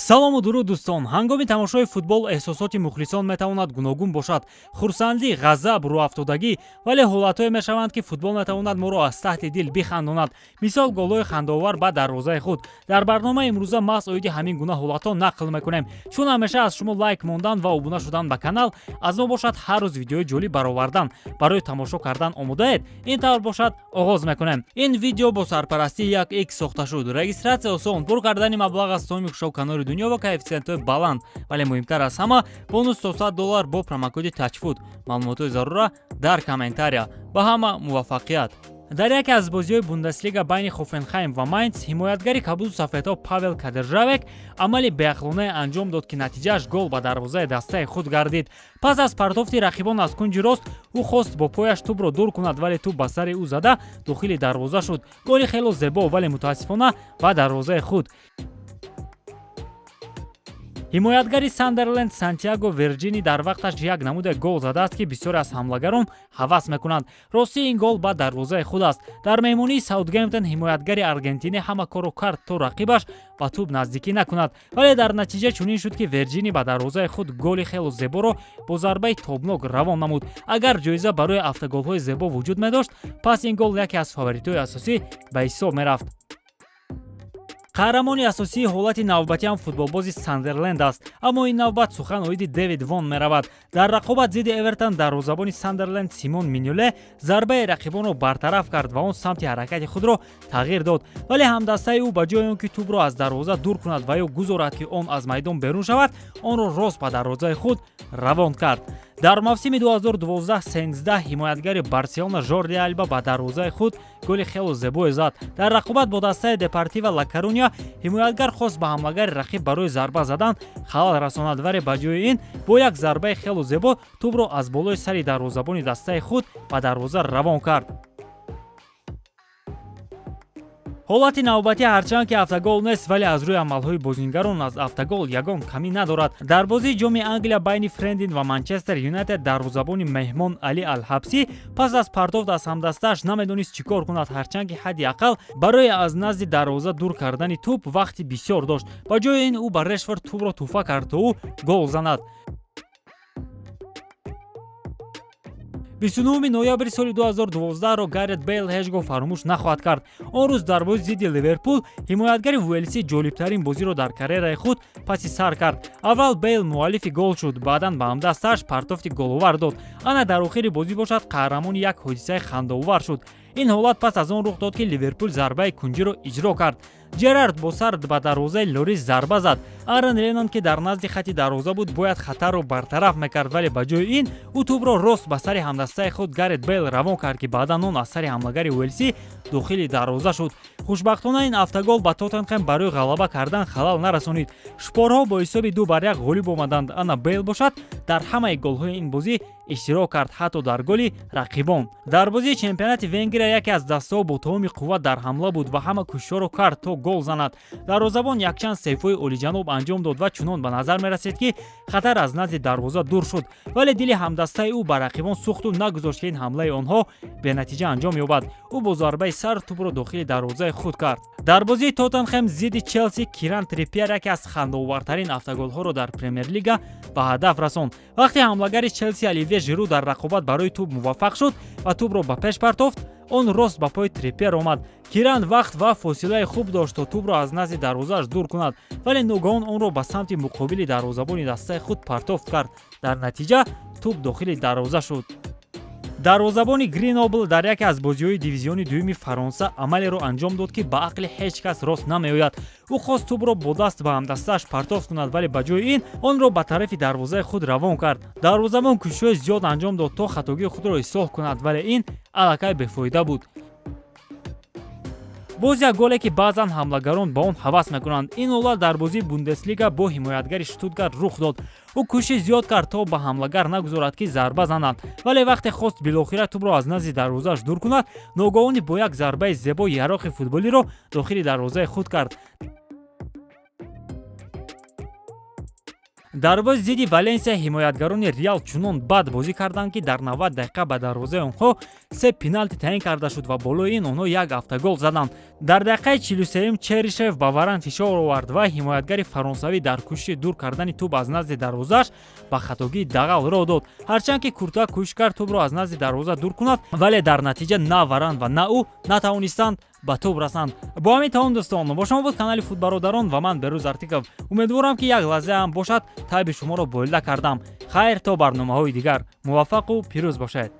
Салому дуруд, дӯстон! Ҳангоми тамошои футбол эҳсосоти мухлисон метавонад гуногун бошад: хурсандӣ, ғазаб, рӯҳафтодагӣ. Вале ҳолатҳое мешаванд, ки футбол метавонад моро аз таҳти дил бихандонад, мисол голҳои хандаовар ба дарвозаи худ. Дар барномаи имрӯза маҳз оиди ҳамин гуна ҳолатҳо нақл мекунем. Чун ҳамеша аз шумо лайк мондан ва обуна шудан ба канал, аз мо бошад ҳар рӯз видеои ҷолиб баровардан. Барои тамошо кардан омодаед? Ин тавр бошад, оғоз мекунем. Ин видео бо сарпарастии як икс сохта шуд. Регистратсия осон, пур кардани маблағ аз томи хушоб канори дунё ва коэффитсиентҳои баланд, вале муҳимтар аз ҳама бонус то 100 доллар бо промокоди тачфуд. Маълумотҳои зарура дар комментария. Ба ҳама муваффақият! Дар яке аз бозиҳои Бундеслига байни Хофенхайм ва Майнц ҳимоятгари кабуду сафедҳо Павел Кадержавек амали беақлонае анҷом дод, ки натиҷааш гол ба дарвозаи дастаи худ гардид. Пас аз партофти рақибон аз кунҷи рост ӯ хост бо пояш тӯбро дур кунад, вале тӯб ба сари ӯ зада дохили дарвоза шуд. Голи хело зебо, вале мутаассифона ба дарвозаи худ. Ҳимоятгари Сандерленд Сантьяго Верҷини дар вақташ як намуде гол задааст, ки бисёре аз ҳамлагарон ҳавас мекунанд. Ростӣ, ин гол ба дарвозаи худ аст. Дар меҳмонии Саутгемптон ҳимоятгари аргентинӣ ҳама корро кард, то рақибаш ба тӯб наздикӣ накунад, вале дар натиҷа чунин шуд, ки Верҷини ба дарвозаи худ голи хело зеборо бо зарбаи тобнок равон намуд. Агар ҷоиза барои автоголҳои зебо вуҷуд медошт, пас ин гол яке аз фаворитҳои асосӣ ба ҳисоб мерафт. Қаҳрамони асосии ҳолати навбатиам футболбози Сандерленд аст, аммо ин навбат сухан оиди Дэвид Вон меравад. Дар рақобат зидди Эвертон дарвозабони Сандерленд Симон Минюле зарбаи рақибонро бартараф кард ва он самти ҳаракати худро тағйир дод, вале ҳамдастаи ӯ ба ҷои он ки тӯбро аз дарвоза дур кунад ва ё гузорад, ки он аз майдон берун шавад, онро рост ба дарвозаи худ равон кард. Дар мавсими 2012-13 ҳимоятгари Барселона Жорди Альба ба дарвозаи худ голи хело зебое зад. Дар рақобат бо дастаи Депортиво Ла Коруня ҳимоятгар хост ба ҳамлагари рақиб барои зарба задан халал расонад, вале ба ҷои ин бо як зарбаи хело зебо тӯбро аз болои сари дарвозабони дастаи худ ба дарвоза равон кард. Ҳолати навбатӣ ҳарчанд ки автогол нест, вале аз рӯи амалҳои бозингарон аз автогол ягон камӣ надорад. Дар бозии Ҷоми Англия байни Френдин ва Манчестер Юнайтед дарвозабони меҳмон Али Алҳабсӣ пас аз партофт аз ҳамдастааш намедонист, чӣ кор кунад, ҳарчанд ки ҳадди ақал барои аз назди дарвоза дур кардани тӯб вақти бисёр дошт. Ба ҷои ин ӯ ба Решфорд тӯбро тӯҳфа кард, то ӯ гол занад. 29 ноябри соли 2012-ро Гарет Бейл ҳеҷ гоҳ фаромӯш нахоҳад кард. Он рӯз дар бозӣ зидди Ливерпул ҳимоятгари уэлсӣ ҷолибтарин бозиро дар карьераи худ паси сар кард. Аввал Бейл муаллифи гол шуд, баъдан ба ҳамдастааш партофти головар дод. Ана дар охири бозӣ бошад, қаҳрамони як ҳодисаи хандаовар шуд. Ин ҳолат пас аз он рух дод, ки Ливерпул зарбаи кунҷиро иҷро кард. Ҷерард бо сар ба дарвозаи Лорис зарба зад. Арон Леннон, ки дар назди хати дарвоза буд, бояд хатарро бартараф мекард, вале ба ҷои ин ӯ тӯбро рост ба сари ҳамдастаи худ Гарет Бейл равон кард, ки баъдан он аз сари ҳамлагари уэлсӣ дохили дарвоза шуд. Хушбахтона, ин автогол ба Тоттенхем барои ғалаба кардан халал нарасонид. Шпорҳо бо ҳисоби 2-1 ғолиб омаданд. Ана Бейл бошад, дар ҳамаи голҳои ин бозӣ иштирок кард, ҳатто дар голи рақибон. Дар бозии чемпионати Венгрия яке аз дастаҳо бо тамоми қувват дар ҳамла буд ва ҳама кӯшишҳоро кард, то гол занад. Дарвозабон якчанд сейфҳои олиҷаноб анҷом дод ва чунон ба назар мерасид, ки хатар аз назди дарвоза дур шуд, вале дили ҳамдастаи ӯ ба рақибон сӯхту нагузошт, ки ин ҳамлаи онҳо бенатиҷа анҷом ёбад. Ӯ бо зарбаи сар тӯбро дохили дарвозаи худ кард. Дар бозии Тоттенхем зидди Челси Киран Триппиер яке аз хандаовартарин автоголҳоро дар Премер-лига ба ҳадаф расонд. Вақте ҳамлагари Челси Оливье Жиру дар рақобат барои тӯб муваффақ шуд ва тӯбро ба пеш партофт, он рост ба пои Триппер омад. Киран вақт ва фосилаи хуб дошт, то тӯбро аз назди дарвозааш дур кунад, вале ногаҳон онро ба самти муқобили дарвозабони дастаи худ партофт кард. Дар натиҷа тӯб дохили дарвоза шуд. Дарвозабони Гренобл дар яке аз бозиҳои дивизиони дуюми Фаронса амалеро анҷом дод, ки ба ақли ҳеҷ кас рост намеояд. Ӯ хост тӯбро бо даст ба ҳамдастааш партофт кунад, вале ба ҷои ин онро ба тарафи дарвозаи худ равон кард. Дарвозабон кӯшишҳои зиёд анҷом дод, то хатогии худро ислоҳ кунад, вале ин аллакай бефоида буд. Боз як голе, ки баъзан ҳамлагарон ба он ҳавас мекунанд. Ин ҳолат дар бозии Бундеслига бо ҳимоятгари Штутгарт рух дод. Ӯ кӯшиши зиёд кард, то ба ҳамлагар нагузорад, ки зарба занад, вале вақте хост билохира тӯбро аз назди дарвозааш дур кунад, ногаҳонӣ бо як зарбаи зебо яроқи футболиро дохили дарвозаи худ кард. Дар бози зидди Валенсия ҳимоятгарони Реал чунон бад бозӣ карданд, ки дар 90 дақиқа ба дарвозаи онҳо се пеналти таъин карда шуд ва болои ин онҳо як автогол заданд. Дар дақиқаи 43 Черишев ба Варан фишор овард ва ҳимоятгари фаронсавӣ дар кӯшиши дур кардани тӯб аз назди дарвозааш ба хатогии дағал роҳ дод. Ҳарчанд ки Куртуа кӯшиш кард тӯбро аз назди дарвоза дур кунад, вале дар натиҷа на Варан ва на ӯ натавонистанд ба тӯб расанд. Бо ҳамин тамом, дӯстон. Бо шумо буд канали Футбародарон ва ман, Берӯз Артиков. Умедворам, ки як лаҳзаам бошад, таъби шуморо болида кардам. Хайр, то барномаҳои дигар, муваффақу пирӯз бошед.